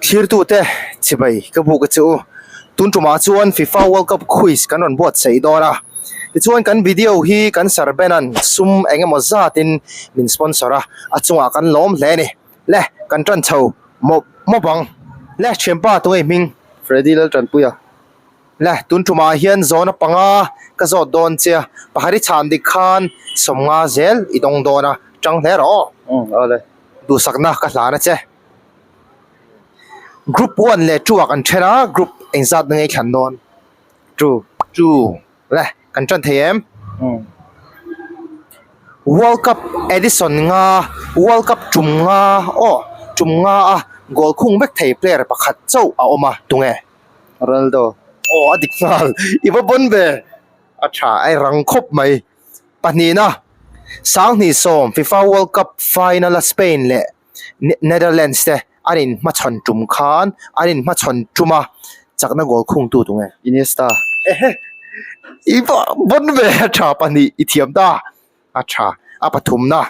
Thlirtute chibai ka buk a che u. Tun tumah chuan FIFA World Cup quiz kan rawn buatsaih dawn a. Tichuan kan video hi kan Sir Ben-a'n sum eng emaw zatin min sponsor a, a chungah kan lawm hle a ni. Le, kan tan chho mawp mawp ang. Le, thianpa tunge i hming? Freddy Laltanpuia. Le, tun tumah hian zawna panga ka zawt dawn che a, pakhat i chhan dik khan sawmnga zel i dawng dawn a, tang hle rawh aw. Umm, awle. Duhsakna ka hlan a che. Group one leh two ah kan then a, group engzat na nge i thlan dawn? Two. Two. Le, kan tan thei em? Umm. World Cup edition nga, World Cup tum nga, aw, tum nga a goal khung vek thei player pakhat chauh a awm a, tunge? Ronaldo. Aw, a dik nghal. I va pawn ve. A tha, a rang khawp mai. Pahnihna, 2010 FIFA World Cup final a Spain leh Netherlands te an inhmachhawn tum khan an inhmachhawn tum a, chakna goal khungtu tu nge? Iniesta. Ehe, i va bawn ve a tha pahnih i thiam ta a tha a pathumna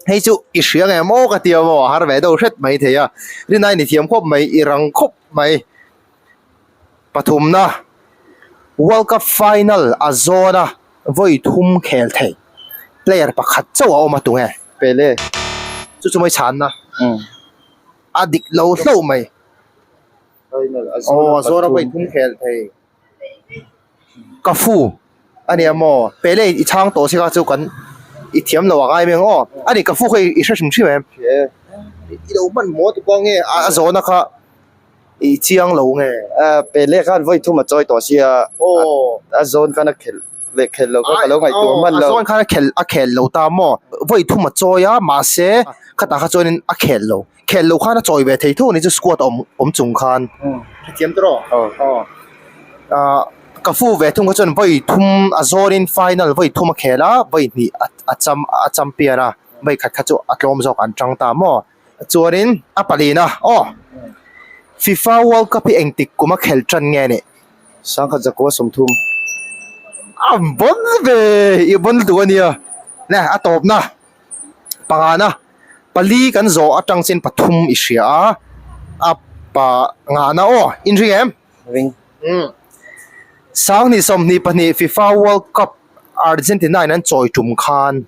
hei chu i hria nge maw ka tia maw a har ve deuh hret mai thei a rinai ni thiam khawp mai i rang khawp mai pathumna World Cup final a zawn a. Vawi thum khel thei player pakhat chauh a awm a tunge? Pele. Chu chu mai chhanna. A dik lo hlauh mai. Aw a zawra vawi thum khel thei. Ka fu a nia maw? Pele i chhang tawh si kha chu kan i thiam lo a ngai mai ang aw. A ni ka fu kha i hre hrim hrim em? I lo hman maw tupawh nge a zawhna kha. I chiang lo nge? Pele khan vawi thum a chawi tawh sia. A zawn khan a khelh leh khelh lo kha ka lo ngaihtuah hman lo. A zawn khan a khelh a khelh lo ta maw? Vawi thum a chawi a, mahse khatah kha chuanin a khelh lo. Khelh lo khan a chawi ve thei tho a ni chu squad a awm awm chung khan. Hrethiam tawh rawh. Ka fu ve thung kha chuan vawi thum a zawnin final vawi thum a khel a, vawi hnih a cham a champion a, vawi khat kha chu a tlawm zawk an tang ta maw? Chuanin a palina aw FIFA World Cup hi engtik kum a khelh tan nge nih? Sangkhat zakua 30. A bawn ve i bawn lutuk a nia. Ne a tawpna pangana pali kan zawh atang chin pathum i hria a a pangana aw in ring em? Ring. Umm 2024 FIFA World Cup Argentina in an chawi tum khan.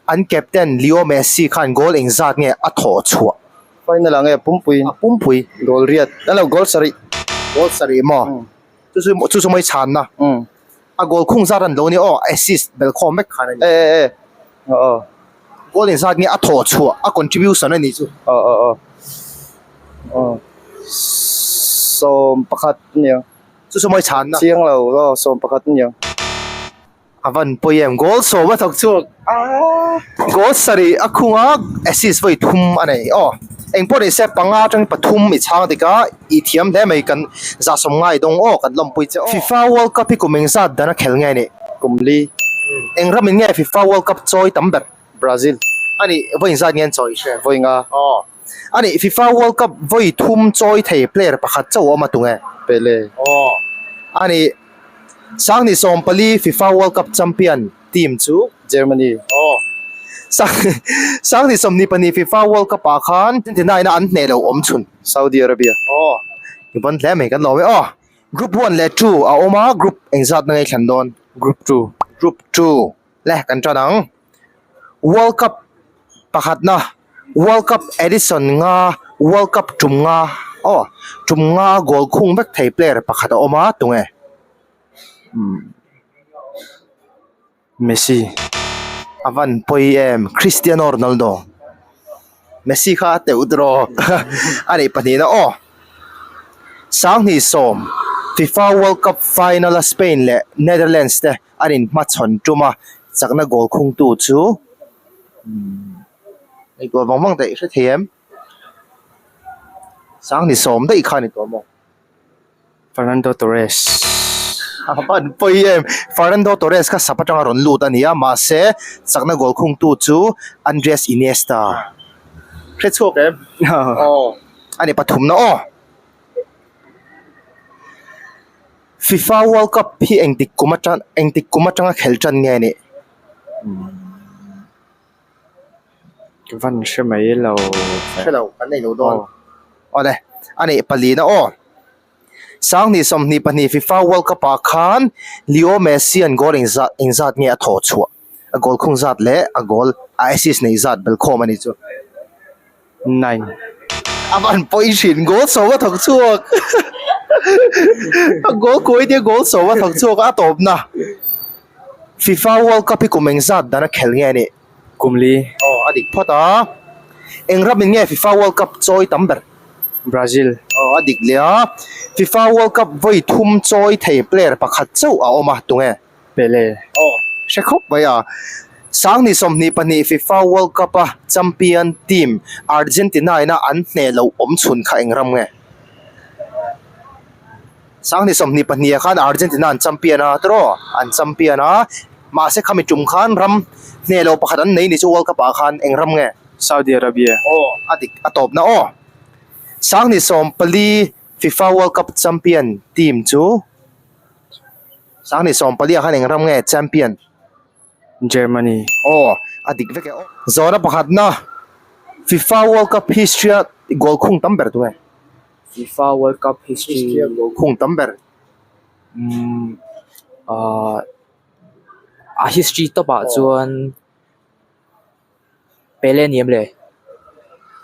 An captain Leo Messi khan goal engzat nge a thawh chhuah? Final ah nge a pumpui? A pumpui. Goal riat. A lo goal sarih. Goal sarih maw? Chu chu chu chu mai chhanna. A goal khung zat an lo ni aw, assist bel khawm vek khan a ni. E e e. Aw aw. Goal engzat nge a thawh chhuah, a contribution a ni chu. Aw aw aw. Aw. 11 a nia. Chu chu mai chhanna. Chiang lo aw, 11 a nia. A van pawi em goal sawm a thawk chhuak goal sarih a khung a assist vawi thum a nei aw engpawh ni se panga atang pathum i chhang dik a i thiam hle mai kan zahsawm ngai dawng aw kan lawmpui che aw FIFA World Cup hi kum engzat dan a khel nge ni kum li eng ram in nge FIFA World Cup chawi tam ber Brazil a nih vawi engzat nge an chawi hre vawi nga aw a nih FIFA World Cup vawi thum chawi thei player pakhat chauh a awm a tunge Pele aw a nih. 2014 FIFA World Cup champion team chu Germany. Aw. 2024 FIFA World Cup ah khan Argentina in a an hneh lo awm chhun. Saudi Arabia. Aw. I ban hle mai kan lawm e aw. Group one leh two a awm a, group engzat na ngei thlan dawn? Group two. Group two le kan tan ang. World Cup pakhatna World Cup edition nga World Cup tum nga aw tum nga goal khung vek thei player pakhat a awm a tunge Messi a van pawi em Cristiano Ronaldo Messi kha a teuh tawh a nih pahnihna aw 2010 FIFA World Cup final a Spain leh Netherlands te an inhmachhawn tum a chakna goal khungtu chu. Ngaihtuah vang vang daih hre thei em? 2010 daih kha a ni tawh maw? Fernando Torres. A van pawi em? Fernando Torres kha sap atanga rawn lut a ni a, mahse chakna goal khungtu chu Andres Iniesta. Hre chhuak em? Aw. A ni pathumna aw. FIFA World Cup hi engtik kum atang engtik kum atanga khelh tan nge nih? Ka van hre mai lo. Hre lo, kan nei lo dawn. Awle. A neih palina aw. Sanghnih 22 FIFA World Cup ah khan Leo Messi an goal engzat engzat nge a thawh chhuah? A goal khung zat leh a goal a assist neih zat belkhawm a ni chu. 9. A van pawi thin goal sawm a thawk chhuak. A goal kawi tia goal sawm a thawk chhuak a tawpna. FIFA World Cup hi kum engzat dan a khel nge a nih? Kum li. Aw a dik phawt a. Eng ram in nge FIFA World Cup chawi tam ber? Brazil. Aw a dik leh a. FIFA World Cup vawi thum chawi thei player pakhat chauh a awm a, tunge? Pele. Aw hre khawp mai a. Sanghnih 22 FIFA World Cup a champion team Argentina ina an hneh loh awm chhun kha eng ram nge? Sanghnih 22 ah khan Argentina an champion a tiraw? An champion a, mahse khami tum khan ram hneh loh pakhat an nei ni chu World Cup ah khan eng ram nge? Saudi Arabia. Aw a dik a tawpna aw. Sanghnih 14 FIFA World Cup champion team chu Sanghnih 14 ah khan eng ram nge champion? Germany. Aw a dik vek e aw. Zawhna pakhatna FIFA World Cup history a goal khung tam ber tu nge? FIFA World Cup history a goal khung tam ber. Umm ahh a history tawp ah chuan Pele ni em le?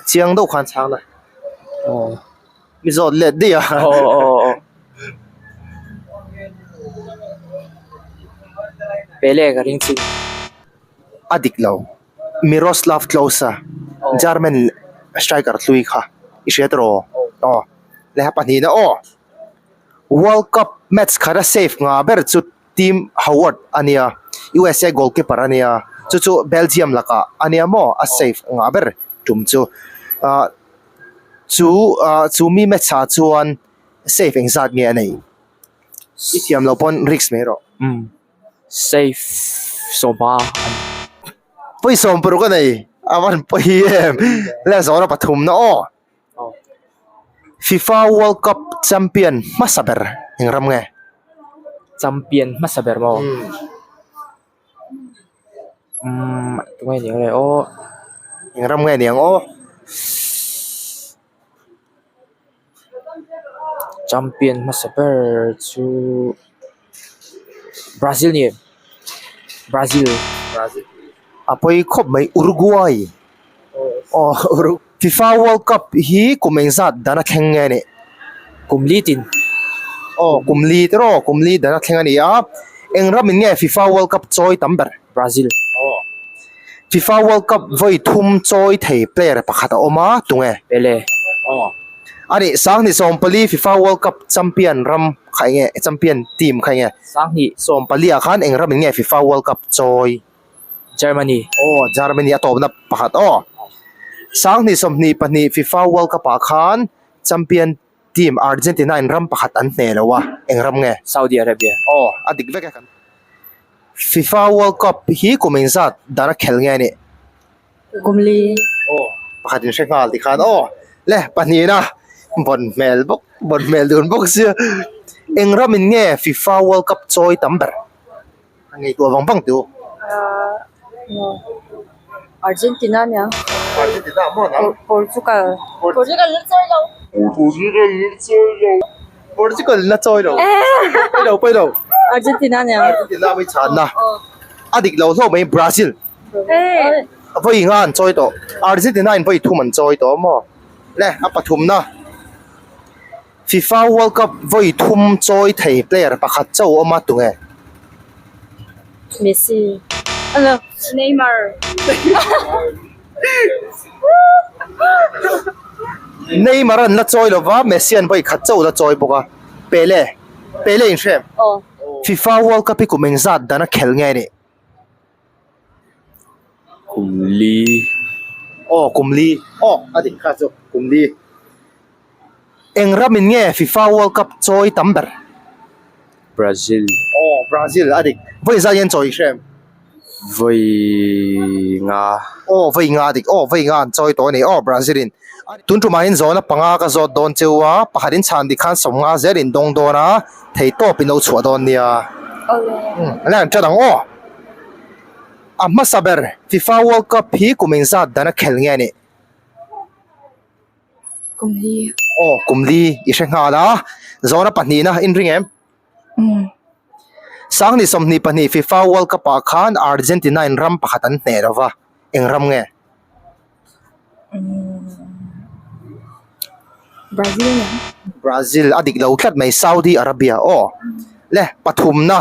Chiang deuh khan chhang la. Aw. Mi zawt let daih a. Aw aw aw. Pele ka ring chin. A dik lo. Miroslav Klose, German striker hlui kha i hria tawh aw. Lehkha pahnihna aw. World Cup match khat a save nga ber chu Tim Howard a nia, USA goalkeeper a nia, chu chu Belgium lakah a nia maw a save ngah ber tum chu. Ah chu ah chu mi match ah chuan save engzat nge a nei? I thiam loh pawn risk mai rawh. Umm save sawma a ni. Pawi sawm paruk a nei, a van pawi em, le zawhna pathumna aw. FIFA World Cup champion hmasa ber eng ram nge? Champion hmasa ber maw? Umm tunge ni ang le aw. Eng ram nge ni ang aw? Champion hmasa ber chu Brazil ni em? Brazil. Brazil. A pawi khawp mai Uruguay. Aw Uruguay. FIFA World Cup hi kum engzat dan a thleng nge nih? Kum li tin. Aw kum li te rawh kum li dan a thleng a ni a. Eng ram in nge FIFA World Cup chawi tam ber? Brazil. Aw. FIFA World Cup vawi thum chawi thei player pakhat a awm a, tunge? Pele. Aw. A nih, Sanghnih 14 FIFA World Cup champion ram kha enge? Champion team kha enge? Sanghnih. 14 ah khan eng ram in nge FIFA World Cup chawi? Germany. Aw, Germany a tawpna pakhat aw. Sanghnih 22 FIFA World Cup ah khan champion team Argentina in ram pakhat an hneh lo a, eng ram nge? Saudi Arabia. Aw, a dik vek e kan. FIFA World Cup hi kum engzat dan a khel nge nih? Kum li. Aw, pakhat in hre nghal tikhan aw. Le, pahnihna bawn hmel bawk, bawn hmel dun bawk sia. Eng ram in nge FIFA World Cup chawi tam ber? A ngaihtuah vang vang tih u. Argentina nia. Argentina maw nang? Portugal. Portugal na chawi lo. Portugal na chawi lo. Portugal na chawi lo. Pawi lo pawi lo. Argentina nia. Argentina mai chhan na. A dik lo hlawh mai Brazil. Vawi nga an chawi tawh. Argentina in vawi thum an chawi tawh maw? Le a pathum na. FIFA World Cup vawi thum chawi thei player pakhat chauh awm a tunge? Messi. Ano? Neymar. Neymar an la chawi lova, Messi an vawi khat chauh la chawi bawk a. Pele. Pele in hrem. Aw. FIFA World Cup hi kum engzat dan a khel nge nih? Kum li. Aw kum li. Aw a dik kha chu kum li. Eng ram in nge FIFA World Cup chawi tam ber? Brazil. Aw Brazil a dik. Vawi zat hian chawi hrem? Vawi nga. Aw vawi nga a dik. Aw vawi nga an chawi tawh a ni. Aw Brazil in. Tun tumah hian zawhna panga ka zawt dawn cheu a, pakhat in chhan dik khan sawmnga zel in dawng dawn a, thei tawp in lo chhuah dawn nia. Umm a la ṭan ang aw. A hmasa ber FIFA World Cup hi kum engzat dan a khel nge a nih? Kum li. Aw kum li i hre nghal a, zawhna pahnihna in ring em? Sangni 22 FIFA World Cup ah khan Argentina in ram pakhat an hneh lo va, eng ram nge? Brazil nen. Brazil a dik lo tlat mai Saudi Arabia aw. Le pathumna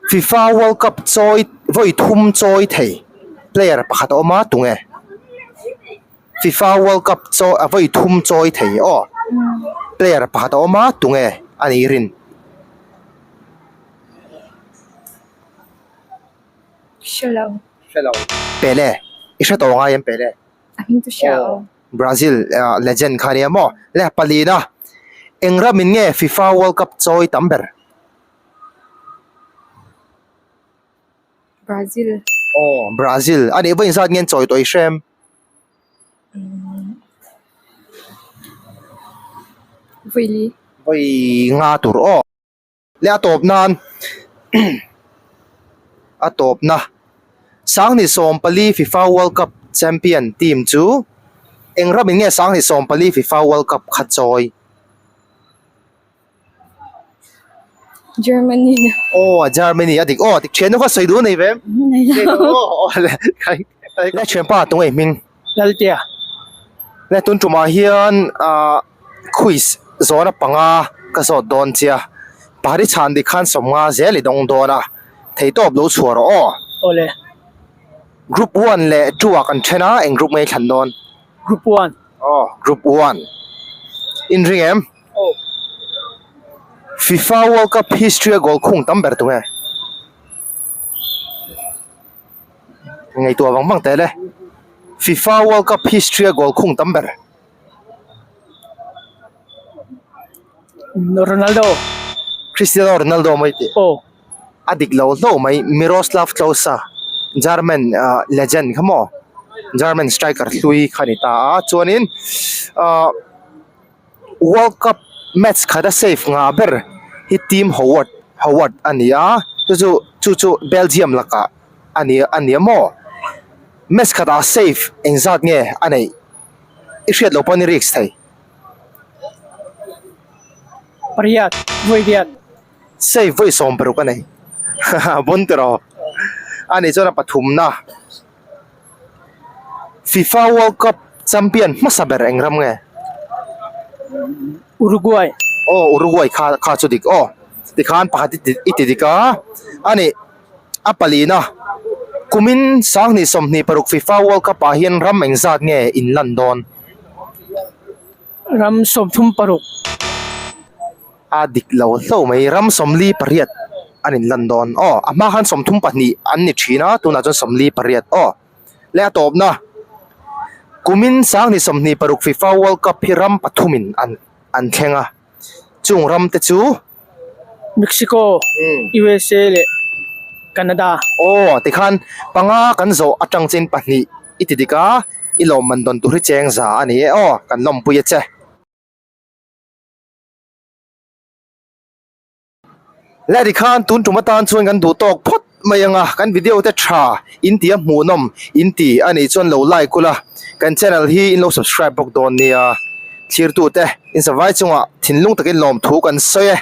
FIFA World Cup chawi vawi thum chawi thei player pakhat a awm a tunge? FIFA World Cup chaw a vawi thum chawi thei aw. Player pakhat a awm a tunge a nih rin? Hrelo. Hrelo. Pele. I hre tawh ngai em Pele? A hming chu hria aw. Brazil legend kha ania maw? Le palina. Eng ram in nge FIFA World Cup chawi tam ber? Brazil. Aw Brazil. A nih vawiin zat nge an chawi tawh i hrem? Vawi li. Vawi nga tur aw. Leh a tawp nan a tawpna Sangni 14 FIFA World Cup champion team chu eng ramin nge Sangni 14 FIFA World Cup kha chawi? Germany. Aw Germany a dik aw dik thian nu kha sawi duh a nei ve em? Nei lo. Leh thianpa tunge hming? Laltea. Le tun tumah hian ah quiz zawhna panga ka zawt dawn che a, pahri chhan dik khan sawmnga zel i dawng dawn a, theitawp lo chhuah rawh aw. Awle. Group one leh two ah kan then a, eng group nge i thlan dawn? Group one. Aw, group one. In ring em? Aw. FIFA World Cup history a goal khung tam ber tunge? Ngaihtuah vang vang teh le. FIFA World Cup history a goal khung tam ber. Ronaldo. Cristiano Ronaldo mai tih. Aw. A dik lo hlauh mai Miroslav Klose German ah legend kha maw German striker hlui kha a ni ta a chuanin ah World Cup match khat a save ngah ber hi Tim Howard Howard a ni a chu chu chu chu Belgium lakah a ni a ni a maw match khatah save engzat nge a neih i hriat loh pawhin i risk thei. Pariat vawi riat. Save vawi 16 a nei bon tiraw a nih chuan a pathumna. FIFA World Cup champion hmasa ber eng ram nge? Uruguay. Aw Uruguay kha kha chu dik aw. Tikhan pakhat i ti i ti dik a. A nih a palina kumin 2026 FIFA World Cup ah hian ram engzat nge in lan dawn? Ram 36. A dik lo hlauh mai, ram 48 an inlan dawn aw. A hma khan 32 an ni thin a, tunah chuan 48 aw. Leh a tawpna, kumin 2026 FIFA World Cup hi ram pathumin an an thleng a, chung ram te chu. Mexico, USA leh Canada. Aw, tikhan panga kan zawh atang chin pahnih i ti dik a, i lawmman dawn tur hi cheng za a ni e aw, kan lawmpui a che. Leh tikhan tun tum atan chuan kan duh tawk phawt mai ang a, kan video te tha in ti a hmuhnawm in ti a nih chuan lo like ula, kan channel hi in lo subscribe bawk dawn nia, thlirtute in zavai chungah thinlung takin lawmthu kan sawi e.